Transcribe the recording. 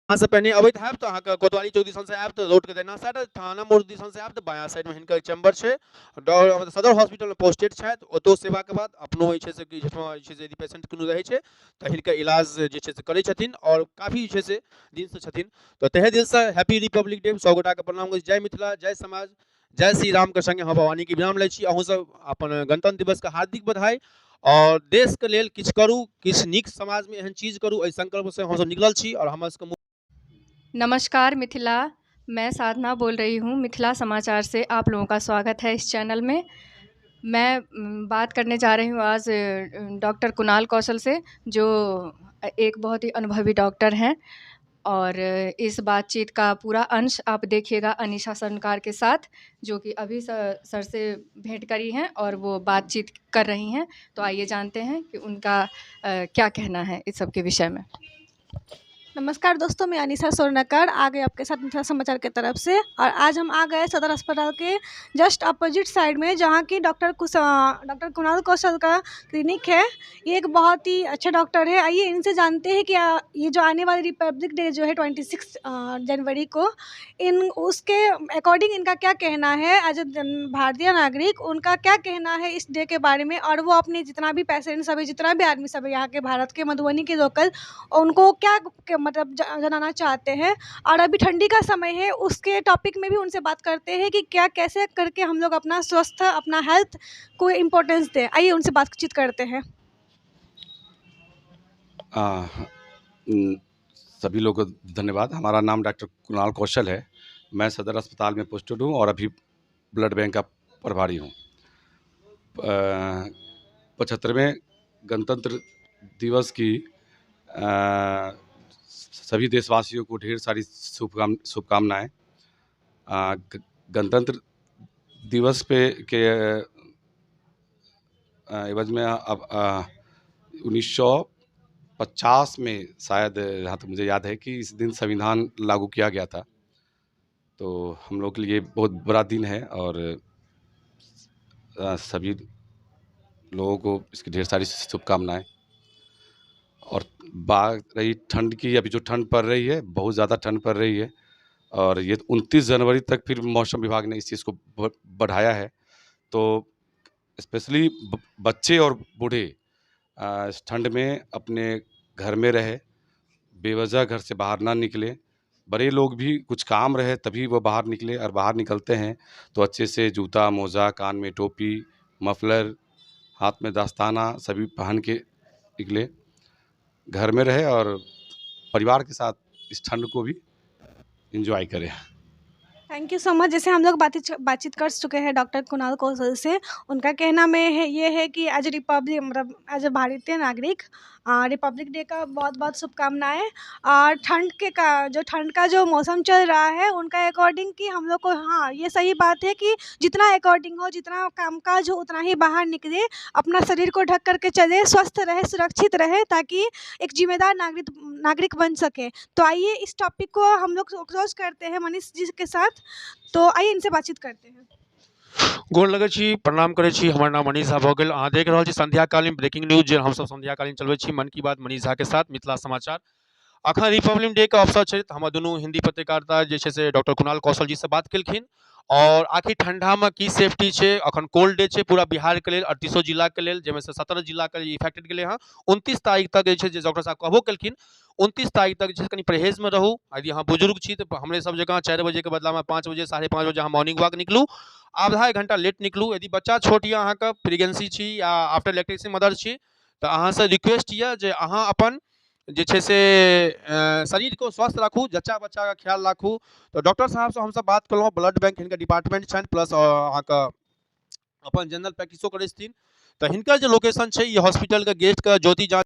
से पहिने अबैत हैब तऽ अहाँके कोतवाली चौक दिसन से आयब तऽ रोडके दहिना साइड, थाना मोड़ दिसन से आयब तऽ बायाँ साइडमे हिनकर चैम्बर छै। सदर हॉस्पिटलमे पोस्टेड छथि। ओतौ सेवाके बाद अपनो जे छै से कि जे छै से यदि पेशेंट कोनो रहै छै तऽ हिनकर इलाज जे छै से करै छथिन आओर काफी जे छै से दिनसँ छथिन। तऽ तहे दिलसँ हैप्पी रिपब्लिक डे, सभ गोटाके प्रणाम करै छी। जय मिथिला, जय समाज, जय श्री रामके सङ्गे हम भवानीके विराम लै छी। अहूँ सब अपन गणतंत्र दिवसके हार्दिक बधाई आओर देशके लेल किछु करू, किछु नीक समाजमे एहन चीज करू, एहि संकल्पसँ हमसब निकलल छी आओर हमर सबके नमस्कार मिथिला, मैं साधना बोल रही हूँ मिथिला समाचार से। आप लोगों का स्वागत है इस चैनल में। मैं बात करने जा रही हूँ आज डॉक्टर कुणाल कौशल से, जो एक बहुत ही अनुभवी डॉक्टर हैं और इस बातचीत का पूरा अंश आप देखिएगा अनीशा सरकार के साथ, जो कि अभी सर से भेंट करी हैं और वो बातचीत कर रही हैं। तो आइए जानते हैं कि उनका क्या कहना है इस सब के विषय में। नमस्कार दोस्तों, मैं अनीशा स्वर्णकार आ गई आपके साथ मिथिला समाचार के तरफ से और आज हम आ गए सदर अस्पताल के जस्ट अपोजिट साइड में, जहां की डॉक्टर कुणाल कौशल का क्लिनिक है। ये एक बहुत ही अच्छे डॉक्टर है। आइए इनसे जानते हैं कि ये जो आने वाली रिपब्लिक डे जो है 26 जनवरी को, इन उसके अकॉर्डिंग इनका क्या कहना है। एज ए भारतीय नागरिक उनका क्या कहना है इस डे के बारे में और वो अपने जितना भी पेशेंट सब है, जितना भी आदमी सब है यहाँ के भारत के मधुबनी के लोकल, उनको क्या मतलब जनाना चाहते हैं। और अभी ठंडी का समय है, उसके टॉपिक में भी उनसे बात करते हैं कि क्या कैसे करके हम लोग अपना स्वस्थ, अपना हेल्थ को इम्पोर्टेंस दें। आइए उनसे बातचीत करते हैं। सभी लोगों को धन्यवाद। हमारा नाम डॉक्टर कुणाल कौशल है। मैं सदर अस्पताल में पोस्टेड हूँ और अभी ब्लड बैंक का प्रभारी हूँ। 75वें गणतंत्र दिवस की सभी देशवासियों को ढेर सारी शुभकामनाएं। गणतंत्र दिवस पे के एवज में अब 1950 में शायद, जहाँ तक मुझे याद है कि इस दिन संविधान लागू किया गया था, तो हम लोग के लिए बहुत बड़ा दिन है और सभी लोगों को इसकी ढेर सारी शुभकामनाएं। और बात रही ठंड की, अभी जो ठंड पड़ रही है, बहुत ज़्यादा ठंड पड़ रही है और ये 29 जनवरी तक फिर मौसम विभाग ने इस चीज़ को बढ़ाया है। तो स्पेशली बच्चे और बूढ़े इस ठंड में अपने घर में रहे, बेवजह घर से बाहर ना निकले। बड़े लोग भी कुछ काम रहे तभी वो बाहर निकले और बाहर निकलते हैं तो अच्छे से जूता, मोज़ा, कान में टोपी, मफलर, हाथ में दस्ताना सभी पहन के निकले, घर में रहे और परिवार के साथ इस ठंड को भी इंजॉय करें। Thank you so much. जैसे हम लोग बातचीत कर चुके हैं डॉक्टर कुणाल कौशल से। उनका कहना में है ये है कि एज ए रिपब्लिक, मतलब एज ए भारतीय नागरिक, रिपब्लिक डे का बहुत बहुत शुभकामनाएं। और ठंड के का जो ठंड का जो मौसम चल रहा है उनका अकॉर्डिंग कि हम लोग को, हाँ ये सही बात है कि जितना अकॉर्डिंग हो, जितना कामकाज हो उतना ही बाहर निकले, अपना शरीर को ढक करके चले, स्वस्थ रहे, सुरक्षित रहे, ताकि एक जिम्मेदार नागरिक नागरिक बन सके। तो आइए इस टॉपिक को हम लोग क्लोज करते हैं मनीष जी के साथ। तो आइए इनसे बातचीत करते हैं। गोर लगै छी, प्रणाम करै छी। हमर नाम मनीष झा भऽ गेल। अहाँ देख रहल छी संध्याकालीन ब्रेकिंग न्यूज जे हमसब संध्याकालीन चलबै छी, मन की बात मनीष झा के साथ मिथिला समाचार। अखन रिपब्लिक डे के अवसर छै तऽ हमर दुनू हिंदी पत्रकारिता जे छै से डॉक्टर कुणाल कौशल जी से बात केलखिन और आखिर ठंडामे की सेफ्टी छै। अखन कोल्ड डे छै पूरा बिहारके लेल, 38 जिलाके लेल, जाहिमे से 17 जिलाके इफेक्टेड गेलै हँ। 29 तारीख तक जे छै जे डॉक्टर साहब कहबो केलखिन, 29 तारीख तक जे छै कनि परहेजमे रहू। यदि अहाँ बुजुर्ग छी तऽ हमरे सब जकाँ 4 बजेके बदलामे 5 बजे, 5:30 बजे अहाँ मॉर्निंग वॉक निकलू, आधा एक घंटा लेट निकलू। यदि बच्चा छोट यऽ अहाँके, प्रेगनेंसी छी या आफ्टर लैक्टेशन मदर छी, तऽ अहाँसँ रिक्वेस्ट यऽ जे अहाँ अपन जे छै से शरीरको स्वस्थ राखू, जच्चा बच्चाके ख्याल राखू। तऽ डॉक्टर साहबसँ हमसब बात केलहुँ, ब्लड बैंक हिनकर डिपार्टमेंट छनि, प्लस अहाँके अपन जनरल प्रैक्टिसो करै छथिन। तऽ हिनकर जे लोकेशन छै ई हॉस्पिटलके गेटके ज्योति जाँच